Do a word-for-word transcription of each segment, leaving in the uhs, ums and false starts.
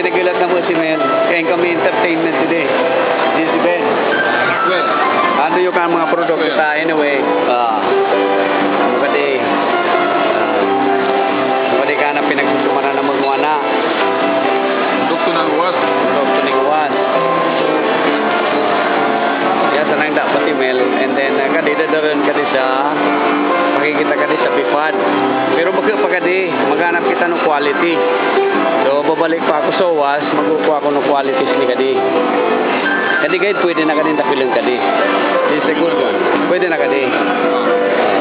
Nagilat na mo si Mel, kaya kami entertainment today. This event. Well. Ando yu kan mga produkto ta, anyway. Ah. Mukadi. Ah. Mukadi ka na pinagsusumanan na magmuana. Produkto ning ruwas. Produkto ning ruwas. Ya, sanang da pati Mel. And then, ah, kadi dadaran kadi sa, makikita kadi sa BIFAD. Pero baka pa kadi, maghanap kita no quality. So, babalik pa ako sa owas, magkukua ako no quality sini kadi. Kadi guide, pwede na kadi, tapilan kadi. This is a good one. Pwede na kadi.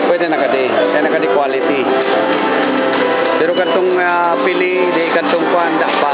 Pwede na kadi. Kaya na kadi quality. Pero katong, ah, pili, di katong kuan, da pa.